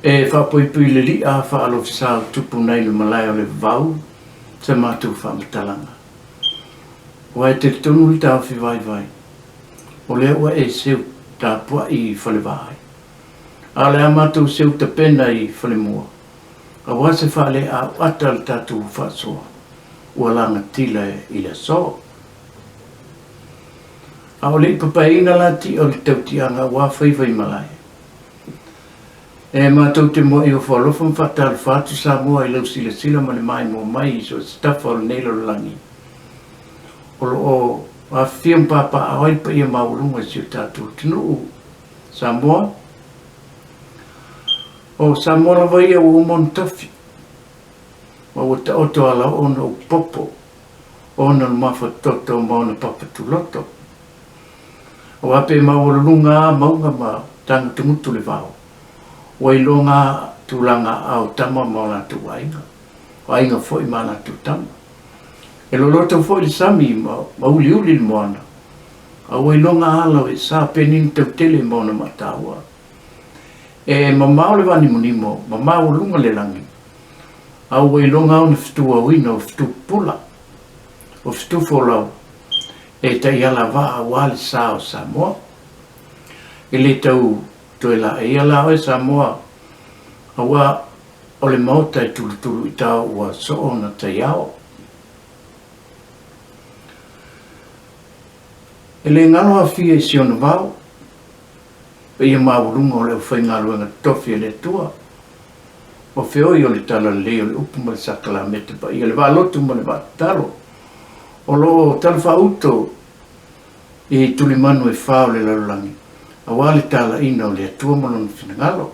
E faapuipui le li'a faalofisa o tupu nai le malae o le vavau sa matou faamatalaga. Aua e talitonu le taofi vaivai, o lea ua e seu tapua'i i Falevaai. A o le a matou seu tapena i Falemua, aua se faaleaau'ata a le tatou faasoa ua lagatila i le aso. A o le i papaeina la ti'a o le tautiaga aua faiva i malae, E matou te mua'i ofo alofa ma faatalofa atu Samoa i lau silasila ma le maimoa mai i so o se tafa o lenei lalolagi o lo o afifio ma papaaao ai le paia maualuga i si o tatou atunuu Samoa. O Samoa lava ia ua uma ona tofi ma ua taoto alaoo ona upu popo, ona mafatoto ma ona papa tuloto. Aua pe maualuluga lava mauga ma tagutugutu le vao, ua iloga lava tulaga aao o tama ma o latou aiga, o aiga foi ma a latou tama. E loloto foi le sami ma uliuli le moana, a ua iloga lava ala o Esa penina tautele ma ona mataua. E mamao le vaanimonimo ma maualuga le lagi, a ua iloga lava ona fetu aoina o fetu pupula, o fetu folau, e taiala vaa aua le sa o Samoa. E le tau toe laeia la oe Samoa, aua o le Maota e tulutulu i tao ua soo ona taiao. E le galo afia i si ona vao, paia maualuga o le aufaigaluega totofi a le Atua, o feoi o le talalelei o le upu ma le sakalameta paia, le vaalotu ma le vaatatalo, O lo o talafaauto i tulimanu e fa o le lalolagi, aua le talaiina o le Atua ma Lona finagalo.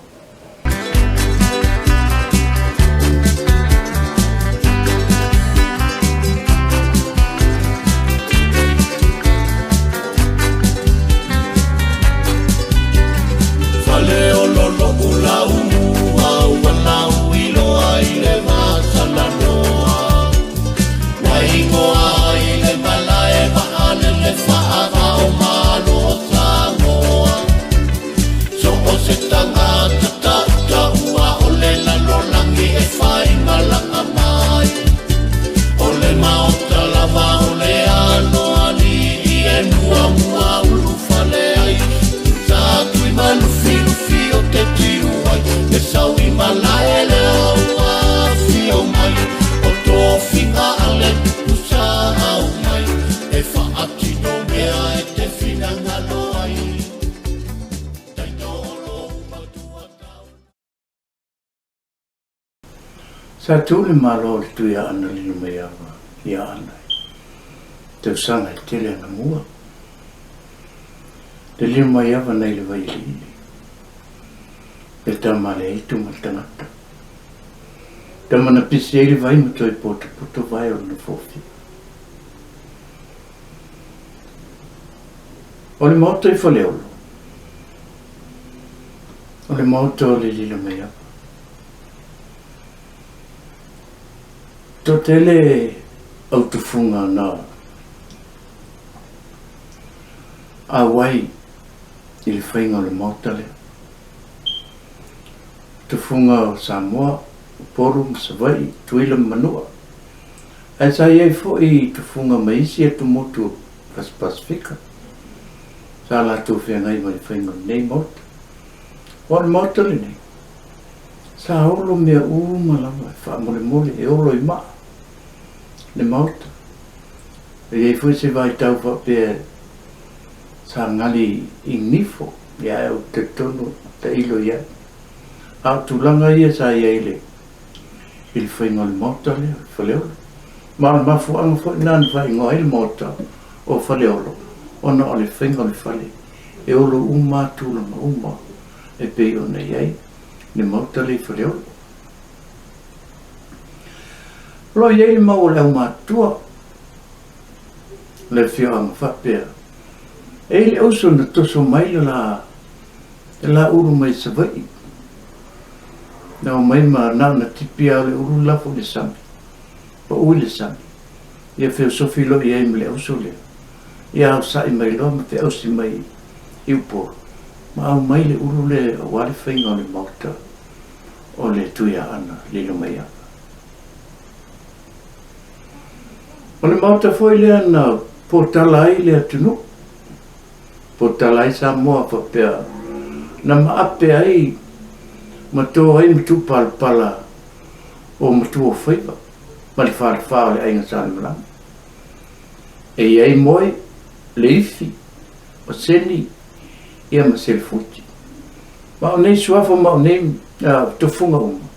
Ua igoa i le malae vaalele faava o Malo o Samoa. So o se tagata tautaua o le lalolagi e fai malaga mai. O le maota lava o le aloalii e muamua ulufale ai. Sa tui ma lufilufi o te tiu ai, e sau i malae lea ua afio mai. O tofiga a le tupu sa aumai, e faatino mea e te finagalo ai. Taitoolo matua tau. Sa tu le Malo o le Tuiaana Lilomaiava i Aana i tausaga e tele anamua. Le Lilomaiava nai le Vaiiliili, le tama a le aitu ma le tagata. Tama na pisi ai le vai ma toe potopoto vae o le nofoofia. O le maota i Faleolo, o le maota o le Lilomaiava. Toatele au tufuga na auai i le faiga o le maota lea. Tufuga o Samoa, Upolu ma Savaii, Tutuila ma Manua. Ae sa i ai foi tufuga mai isi atumotu o Pasifika sa latou feagai ma le faiga o lenei maota. O le maota lenei, sa olo mea uma lava e faamolemole e olo i maa le maota. E i ai foi se vaitau faapea sa gali i nifo, ia ae ou te talitonu tailo i ai. A o tulaga ia sa i ai i le faiga o le maota lea, o Faleolo. Ma o le mafuaaga foi lena na faaigoa ai le maota o Faleolo, ona o le faiga o le fale, e olo uma lava tulaga uma e pei ona i ai le maota lea i Faleolo. O lo o i ai le mau o le aumatutua, le afioaga faapea, e i ai le uso na toso mai le la E la ulu mai Savaii. Na omai ma na ona tipi lava o le ulu lafo i le sami, pau i le sami. Ia feosofi loa i ai ma le auso lea. Ia aosa'i mai loa ma feausi mai i Upolu ma aumai le ulu lea aua le faiga o le maota o le Tuiaana Lilomaiava. O le maota foi lea na potala ai le atunuu, potala ai Samoa faapea na maape ai ma to ai matupalapala o Matuaofaiva ma le falefa o le Aiga Salemalama. E i ai Moe, Leifi, o Seni, ia ma Selefuti. Ma o nei suafa ma o nei tofuga uma,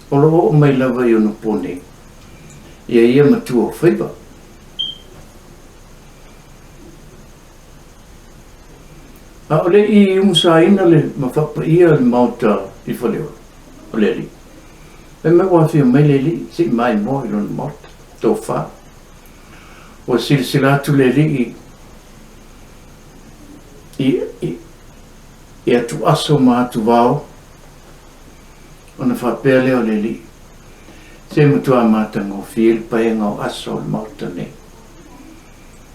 o lo o oo mai lava i ona po nei, ia ia matua o faiva. A o le i umusaina le ma faapaia le maota i Faleolo, o le alii. Fai mai ua afio mai le alii, se i maimoa i lona maota, tofa. Ua silasila atu le alii i, i, i atuaso ma atuvao, ona faapea lea o le Alii, Se matua matagofie le paega o aso o le maota nei.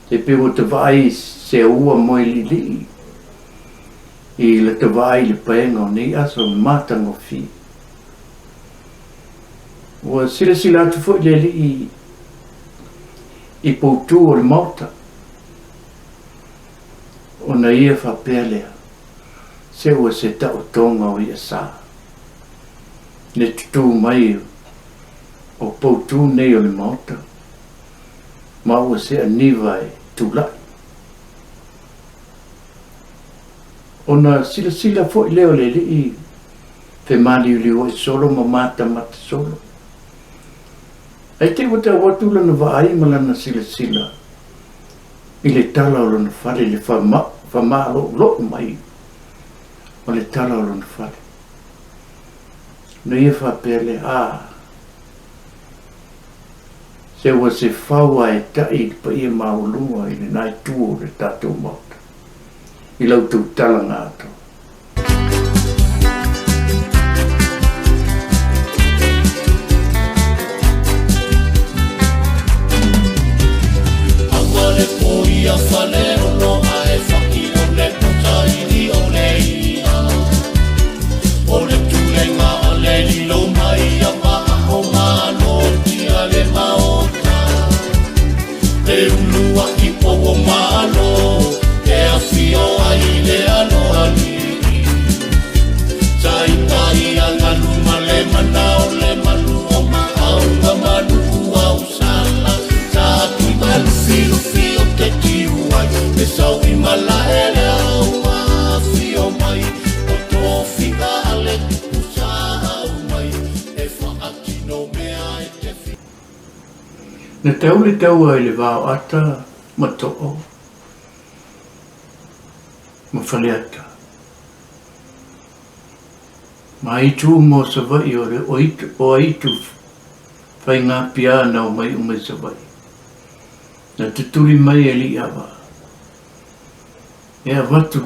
Se pei ua ta vaai se aua moe liʻiliʻi i la ta vaai i le paega o nei aso matagofie. Ua silasila atu foi le Alii i poutū o le maota, ona ia faapea lea, Se ua se taotoga o ia sa, le tutū mai o poutū nei o le maota, ma ua se aniva e tulai. Ona silasila foi lea o le alii femāliuliu ai solo ma matamata solo. Ae te i ua tau atu lana vaai ma lana silasila i le tala o lona fale, le famaloulou mai o le tala o lona fale. Ona ia faapea lea, A, se ua se fau a e taʻi i le paia maualuga i lena itu o le tatou Maota, i la outou tala na atoa. Aua le poia Faleolo ae fa'i o le potaili o le i'a O le tulega a le lilo mai a maʻo malotia le maota Le ulua'i pou o Malo e afio ai le aloalii Taitai a galu ma le mana o le malu o Maauga ma Nuuausala Sa tui malufilufi o te tiu ai Le sau i malae le au afio mai O tofiga a le tupu sa au mai E faatino mea e te fi Na tau le taua i le va o Ata ma Too ma Faleata ma aitu uma o Savaii o le o aitu faiga pia na omai uma i Savaii. Na tutuli mai e Liʻava e avatu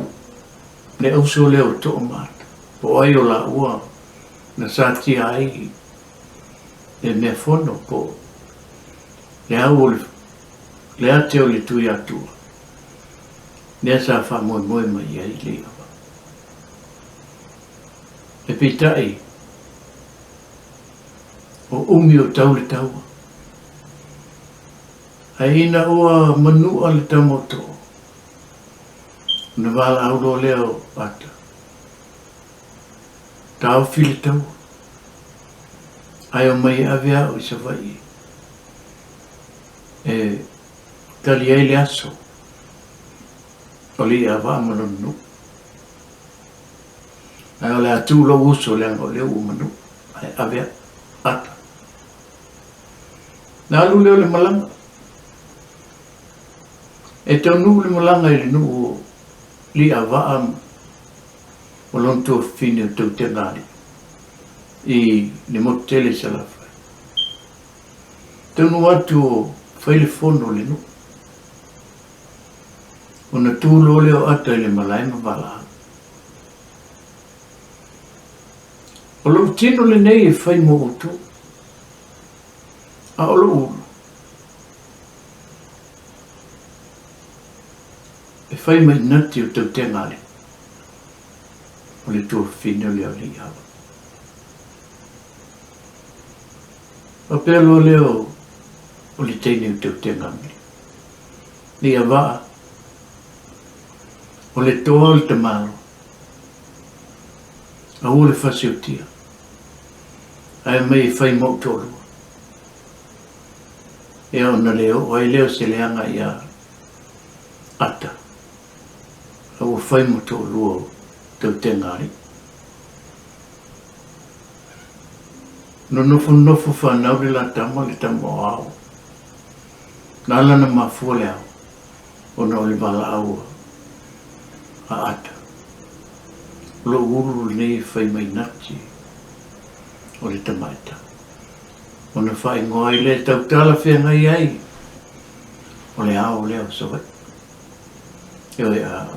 le auso lea o Too ma Ata, po o ai o lāua na satia ai le mea fono po o le au o le le ate o le Tuiatua, lea sa faamoemoe mai i ai Liʻava. E peitai, o ʻUmi o tau le taua. Ae ina ua manua le tama o Too, ona valaau loa lea o Ata, Taofi le taua, ae omai e ave au i Savaii e tali ai le aso o le iʻavaa ma lona nuu. Ae o le a tu lou uso leaga o lea ua manua, ae ave au, Ata. Na alu lea o le malaga. E taunuu le malaga i le nuu o Liʻavaa ma lona tuafafine o Tautegaali'i i le motu tele i Salafai. Taunuu atu o fai le fono a le nuu. Ona tu loa lea o Ata i le malae ma valaau. O lou tino lenei e fai mo outou, a o lou ulu e fai ma inati o Tautegaali'i, o le tuafafine o Leoliiawa. Faapea loa lea o le teine o Teutega nei a Vaa, o le toa o le tamaloa, aua le fasiotia, ae aumai e fai ma ou toalua. Ia ona le oo ai lea o se leaga ia Ata, a ua fai ma toalua o Teutega alii. Nonofonofo fanau le la tama, le tama o Ao. Na ala ona mafua le ao, ona o le valaau a Ata. O lou ulu lenei e fai mai nati o le tamaitai. Ona faaigoa ai lea e tau talafeagai ai o le ao lea o Savaii. Ioe, a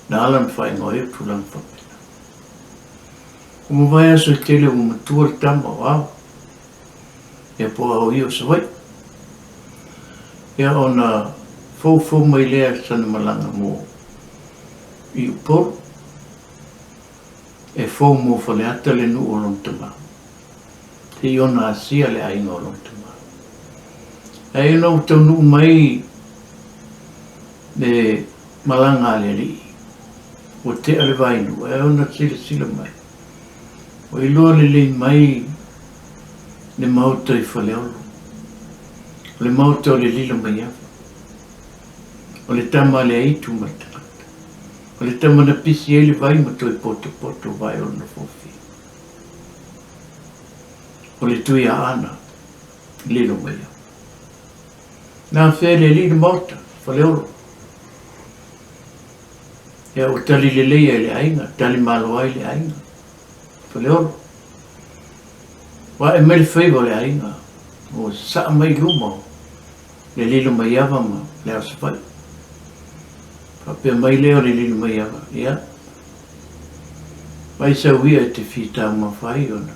na ala ona faaigoa ai o tulaga faapena. Ua mavae aso e tele ua matua le tama o Ao, ia po o Ao ia o Savaii. Ia ona foufou mai lea sana malaga mo i Upolu, e fou mo Faleata le nuu o lona tama. Seia ona asia le aiga o lona tama. Ae ina ua taunuu mai le malaga a le alii, ua tea le vainuu, ae ona silasila mai, ua iloa lelei mai le maota i Faleolo, o le maota o le Lilomaiava, o le tama a le aitu ma le tagata, o le tama na pisi ai le vai ma toe potopoto vae o lona fofi. O le Tuiaana, Lilomaiava. Na afea e le alii le maota, Faleolo. Ia ua tali lelei ai le aiga, tali malo ai le aiga, Faleolo. Ua ae mai le faiva o le aiga, ua sasaa mai i luma o le Lilomaiava ma le Ao Savaii. Faapea mai lea o le Lilomaiava, ia, vaai sau ia e te fia taumafa ai ona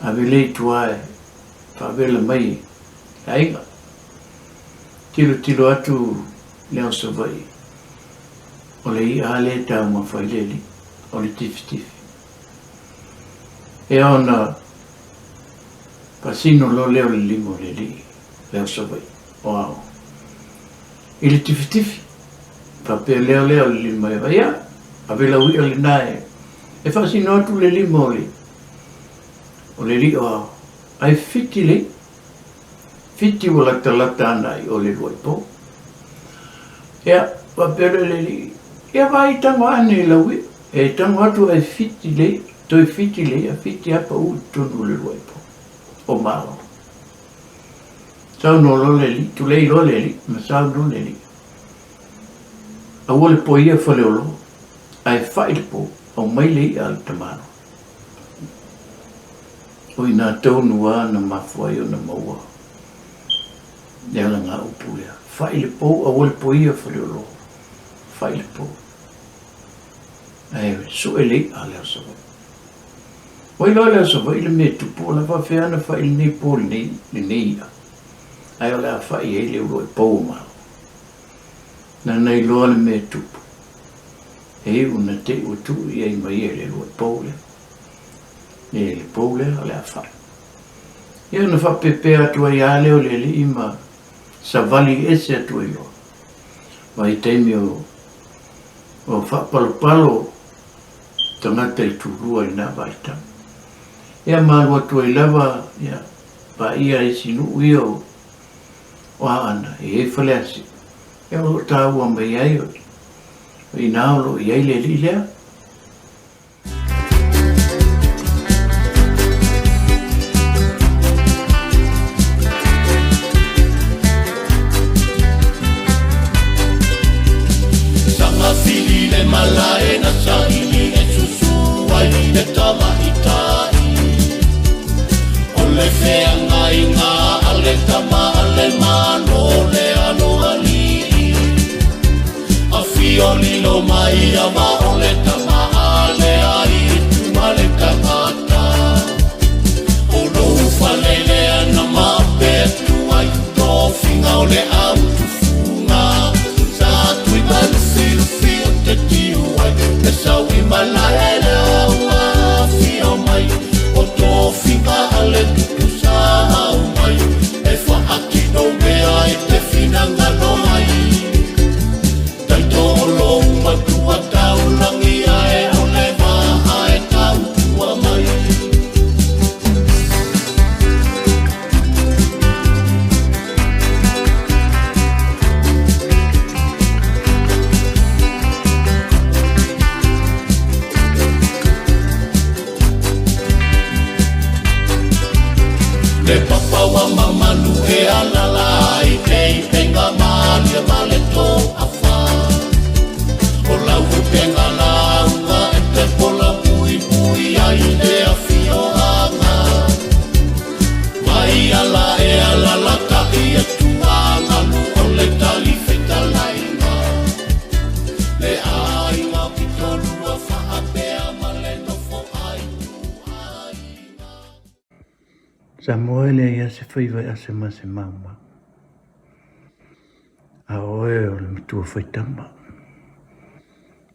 ave lea i tua e faavela mai i le aiga. Tilotilo atu le Ao Savaii, o le i'a lea e taumafa ai le alii, o le tifitifi. Ea ona faasino loa lea o le lima o le alii, le Ao Savaii, o Ao, i le tifitifi. Faapea lea lea o le lima e ia, ave lau i'a lena e, e faasino atu le lima o le, o le alii o Ao, ae fiti le i'a. Fiti ua latalata ana i o le lua'i pou. Ia, faapea lea le alii, ia vaai tago ane i lau i'a. E tago atu ae fiti le i'a, toe fiti le i'a, fiti lava pau i totonu o le lua'i pou o Malo. Saunoa loa le alii, tulei loa le alii ma saunoa le alii. Aua le poia Faleolo, ae fa'i le pou, aumai le i'a a le tamaloa. O i ina tonu lava na mafua ai ona maua le alagaupu lea. Fa'i le pou, aua le poia Faleolo, fa'i le pou. Ae sue le i'a a le Ao Savaii. Ua iloa e le Ao Savaii le mea e tupu, o le a faapefea ona fa'i lenei po lenei, lenei i'a, ae o le a fa'i ai le uluai pou o Malo. Nana iloa le mea e tupu, e iu ina te i ua tuu i ai ma ia i le uluai pou lea. E le pou lea o le a fa'i. Ia ona faapepea atu ai lava lea o le alii ma savali ese atu ai loa. Vaitaimi o o faapalopalo tagata i tulua i na vaitau. Ia ma alu atu ai lava, ia, paia isi nuu ia o o Aana, e i ai Faleasiu. Ia o lo o taua mai ai o inā o lo o i ai le alii lea. Sanga fili le malae na saili e susu ai le tamaitai. O le feagaiga a le tama a le Malo le aloalii. Afio lilo mai a ma o le tama a le aitu ma le tagata. O lou fale lea na mape atu ai tofiga o le autufuga. Sa tui ma lufilufi o te tiu ai le saui. Samoa e leai lava se faiva e ase ma se maumau. A o oe o le matua faitama,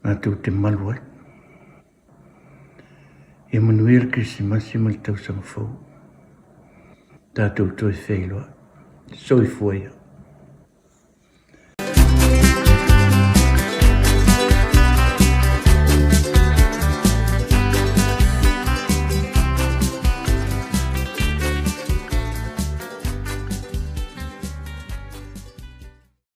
matou te malu ai. Ia manuia le Kerisimasi ma le tausaga fou. Tatou toe feiloai. Soifua ia.